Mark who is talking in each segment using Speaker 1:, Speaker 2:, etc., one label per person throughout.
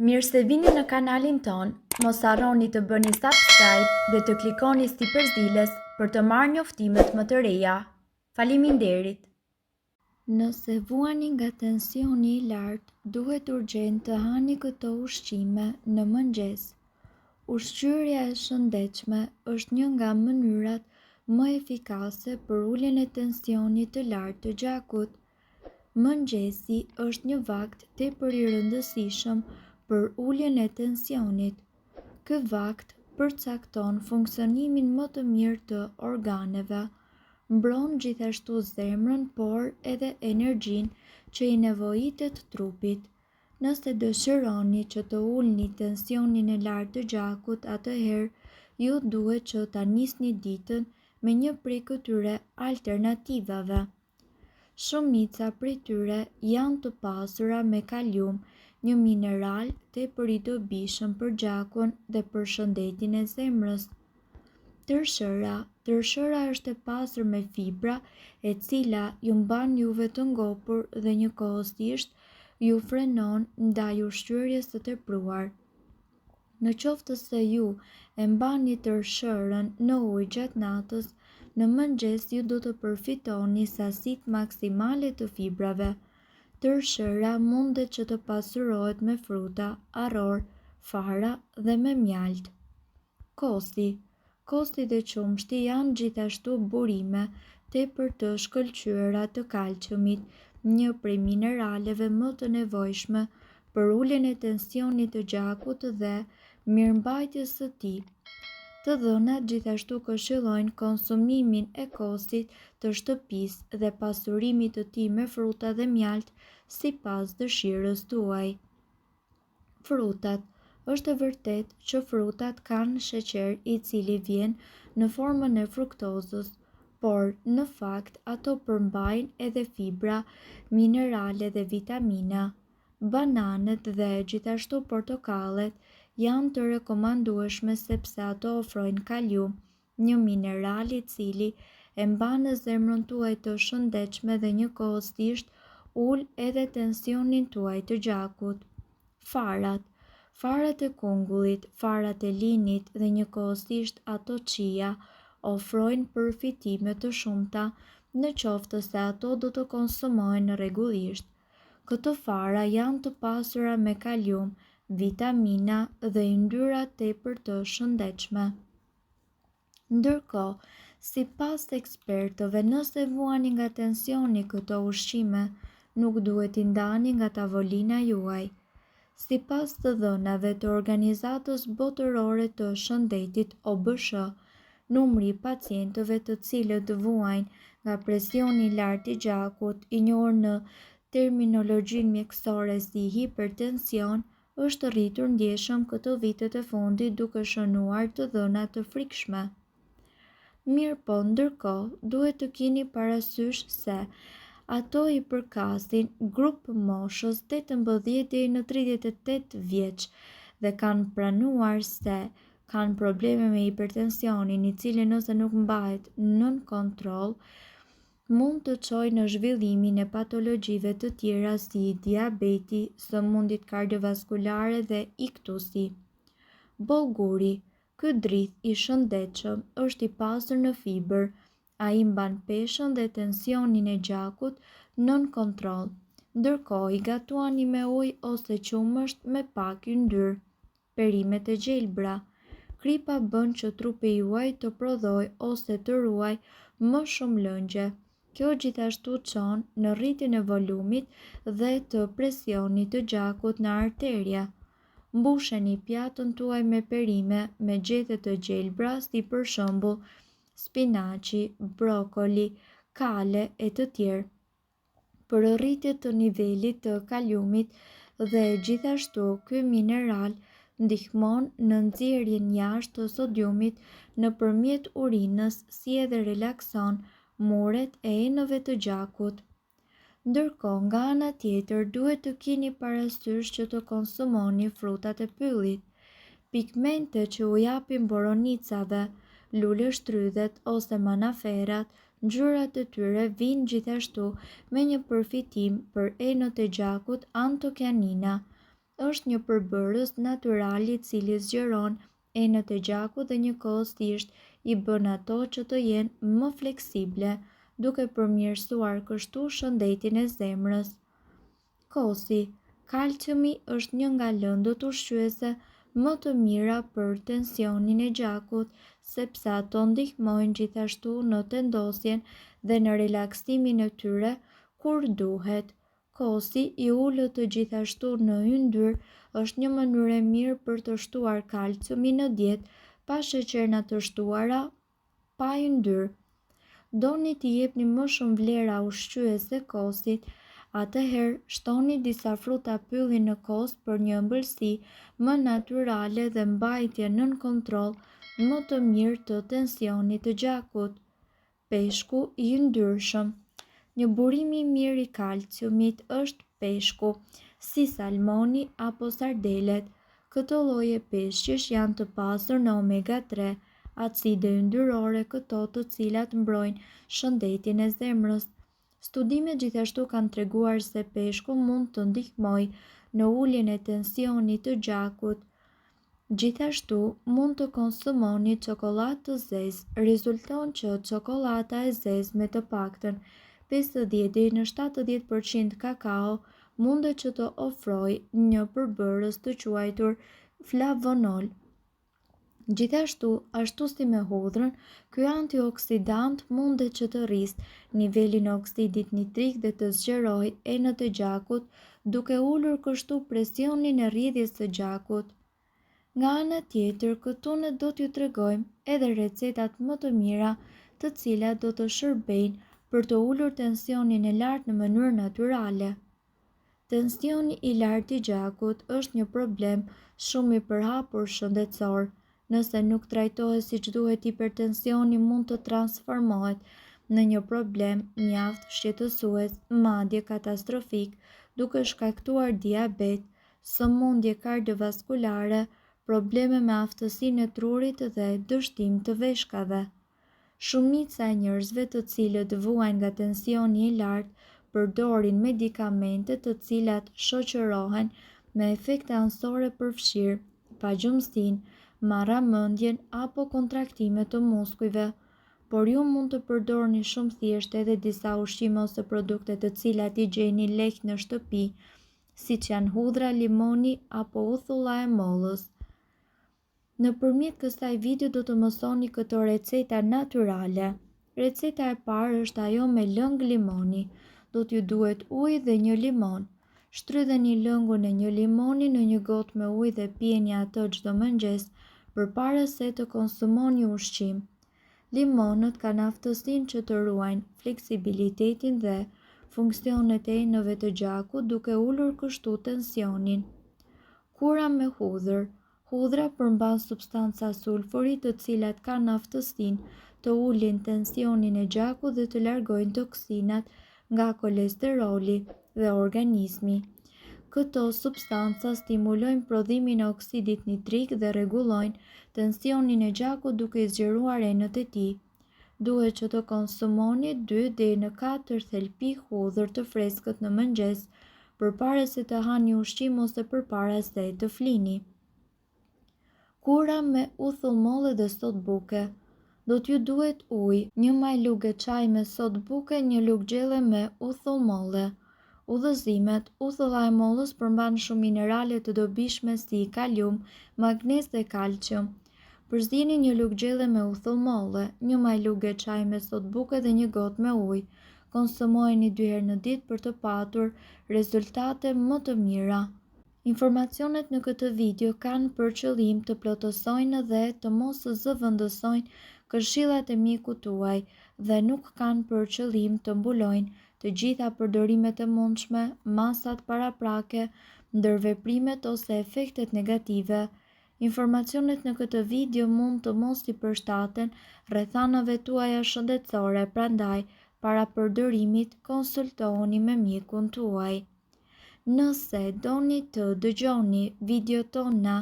Speaker 1: Mirë se vini në kanalin tonë, mos harroni të bëni subscribe dhe të klikoni sipër ziles për të marrë njoftimet më të reja. Faleminderit! Nëse vuani nga tensioni i lartë, duhet urgjent të hani këto ushqime në mëngjes. Ushqyerja e shëndetshme është një nga mënyrat më efikase për uljen e tensionit të lartë të gjakut. Mëngjesi është një vakt tepër i rëndësishëm për uljen e tensionit. Ky vakt përcakton funksionimin më të mirë të organeve. Mbron gjithashtu zemrën por edhe energjinë që i nevojitet trupit. Nëse dëshironi që të ulni tensionin e lartë të gjakut atëherë ju duhet që ta nisni ditën me një prej këtyre alternativave. Shumica prej tyre janë të pasura me kalium, një mineral tepër i dobishëm për gjakun dhe për shëndetin e zemrës. Tërshëra, Tërshëra është e pasur me fibra, e cila ju mban juve të ngopur dhe njëkohësisht ju frenon ndaj ushqyerjes së tepruar. Në qoftë se ju e mbani tërshërën në ujë gjatë natës, në mëngjes ju do të përfitoni sasitë maksimale të fibrave. Tërshëra mundet që të pasurohet me fruta, arrorë, fara dhe me mjaltë. Kosi. Kosi dhe qumështi janë gjithashtu burime tepër të shkëlqyera të kalciumit, një prej mineraleve më të nevojshme për uljen e tensionit të gjakut dhe mirëmbajtjes së tij. Të dhënat gjithashtu këshillojnë konsumimin e kosit të shtëpisë dhe pasurimit të tij me fruta dhe mjaltë sipas dëshirës tuaj. Frutat. Është e vërtetë që frutat kanë sheqer i cili vjen në formën e fruktozës, por në fakt ato përmbajnë edhe fibra, minerale dhe vitamina. Bananet dhe gjithashtu portokallet janë të rekomandueshme sepse ato ofrojnë kalium, një mineral i cili e mban zemrën tuaj të shëndetshme dhe njëkohësisht ul edhe tensionin tuaj të gjakut. Farat. Farat e kungullit, farat e linit dhe njëkohësisht ato chia ofrojnë përfitime të shumta në qoftë se ato do të konsumohen rregullisht. Këto fara janë të pasura me kalium, vitamina dhe yndyra tepër të shëndetshme. Ndërkohë, sipas ekspertëve, nëse vuani nga tensioni këto ushqime nuk duhet t'i ndani nga tavolina juaj. Sipas të dhënave të Organizatës Botërore të Shëndetit, OBSH, numri i pacientëve të cilët vuajnë nga presioni i lartë i gjakut, i njohur në terminologjinë mjekësore si hipertension, është rritur ndjeshëm këto vitet e fundit duke shënuar të dhëna të frikshme. Mirëpo, ndërkohë, duhet të kini parasysh se ato i përkasin grupmoshës 18 deri në 38 vjeç dhe kanë pranuar se kanë probleme me hipertensionin, i cili nëse nuk mbahet nën kontroll, mund të çojë në zhvillimin e patologjive të tjera si diabeti, sëmundjet kardiovaskulare dhe iktusi. Bollguri, ky drith i shëndetshëm është i pasur në fibër, ai mban peshën dhe tensionin e gjakut nën kontroll. Ndërkohë i gatuani me ujë ose qumësht me pak yndyrë. Perimet e gjelbra. Kripa bën që trupi juaj të prodhojë ose të ruajë më shumë lëngje. Kjo gjithashtu çon në rritjen e volumit dhe të presionit të gjakut në arterie. Mbusheni pjatën tuaj me perime me gjethe të gjelbra si për shembull spinaqi, brokoli, kale e të tjerë. për rritje të nivelit të kaliumit dhe gjithashtu ky mineral ndihmon në nxjerrjen jashtë të sodiumit nëpërmjet urinës si edhe relakson muret e enëve të gjakut. Ndërkohë, nga ana tjetër, duhet të kini parasysh që të konsumoni frutat e pyllit. Pigmentet që u japin boronicave, luleshtrydhet ose manaferrat, ngjyrat e tyre vijnë gjithashtu me një përfitim për enët e gjakut antocianina. Është një përbërës natyral i cili zgjeron enët e gjakut dhe njëkohësisht i bën ato që të jenë më fleksible, duke përmirësuar kështu shëndetin e zemrës. Kosi, Kalciumi është një nga lëndët ushqyese më të mira për tensionin e gjakut, sepse ato ndihmojnë gjithashtu në tendosjen dhe në relaksimin e tyre kur duhet. Kosi i ulët gjithashtu në yndyrë është një mënyrë e mirë për të shtuar kalciumin në dietë pa sheqerna të shtuara, pa yndyrë. Doni t'i jepni më shumë vlera ushqyese kosit, atëherë shtoni disa fruta pylli në kos për një ëmbëlsi më natyrale dhe mbajtje nën kontroll më të mirë të tensionit të gjakut. Peshku i yndyrshëm. Një burim i mirë i kalciumit është peshku, si salmoni apo sardelet. Këto lloje peshqish janë të pasur në omega 3, acide yndyrore këto të cilat mbrojnë shëndetin e zemrës. Studimet gjithashtu kanë treguar se peshku mund të ndihmojë në uljen e tensionit të gjakut. Gjithashtu, mund të konsumoni çokollatë të zezë. Rezulton që çokollata e zezë me të paktën 50 deri në 70 për qind kakao mundet që të ofrojë një përbërës të quajtur flavonol. Gjithashtu, ashtu si me hudhrën, ky antioksidant mundet që të rrisë nivelin e oksidit nitrik dhe të zgjerojë enët e gjakut, duke ulur kështu presionin e rrjedhjes së gjakut. Nga ana tjetër, këtu ne do t'ju tregojmë edhe recetat më të mira, të cilat do të shërbejnë për të ulur tensionin e lartë në mënyrë natyrale. Tensioni i lartë i gjakut është një problem shumë i përhapur shëndetësor. Nëse nuk trajtohet siç duhet hipertensioni mund të transformohet në një problem mjaft shqetësues, madje katastrofik, duke shkaktuar diabet, sëmundje kardiovaskulare, probleme me aftësinë e trurit dhe dështim të veshkave. Shumica e njerëzve të cilët vuajnë nga tensioni i lartë përdorin medikamente të cilat shoqërohen me efekte anësore përfshirë pagjumësinë, marramendjen apo kontraktime të muskujve. Por ju mund të përdorni shumë thjesht edhe disa ushqime ose produkte të cilat i gjeni lehtë në shtëpi, siç janë hudhra, limoni apo uthulla e mollës. Nëpërmjet kësaj video do të mësoni këto receta natyrale. Receta e parë është ajo me lëng limoni. Do t'ju duhet ujë dhe një limon. Shtrydheni lëngun e një limoni në një gotë me ujë dhe pijeni atë çdo mëngjes përpara se të konsumoni ushqim. Limonët kanë aftësinë që të ruajnë fleksibilitetin dhe funksionet e enëve të gjakut duke ulur kështu tensionin. Kura me hudhër. Hudhra përmban substanca sulfuri të cilat kanë aftësinë të ulin tensionin e gjakut dhe të largojnë toksinat nga kolesteroli dhe organizmi. Këto substanca stimulojnë prodhimin e oksidit nitrik dhe rregullojnë tensionin e gjakut duke i zgjeruar enët e tij. Duhet që të konsumoni 2 deri në 4 thelpi hudhër të freskët në mëngjes, përpara se të hani ushqim ose përpara se të flini. Kura me uthull molle dhe sodë buke. Do t'ju duhet ujë, një majë luge çaji me sodë buke, një lugë gjelle me uthull molle. Udhëzimet, Uthulla e mollës përmban shumë minerale të dobishme si kalium, magnez dhe kalcium. Përzieni një lugë gjelle me uthull molle, një majë luge çaji me sodë buke dhe një gotë me ujë. Konsumojeni dy herë në ditë për të patur rezultate më të mira. Informacionet në këtë video kanë për qëllim të plotësojnë dhe të mos zëvendësojnë këshillat e mjekut tuaj dhe nuk kanë për qëllim të mbulojnë të gjitha përdorimet e mundshme, masat paraprake, ndërveprimet ose efektet negative. Informacionet në këtë video mund të mos i përshtaten rrethanave tuaja shëndetësore, prandaj para përdorimit konsultohuni me mjekun tuaj. Nëse doni të dëgjoni videot tona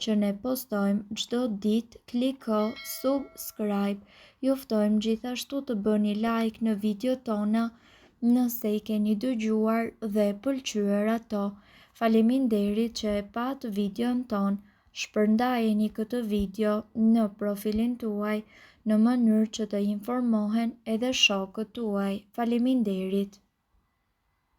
Speaker 1: që ne postojmë çdo ditë, kliko subscribe. Ju ftojmë gjithashtu të bëni like në videot tona nëse i keni dëgjuar dhe pëlqyer ato. Faleminderit që e patë videon tonë. Shpërndajeni këtë video në profilin tuaj në mënyrë që të informohen edhe shokët tuaj. Faleminderit.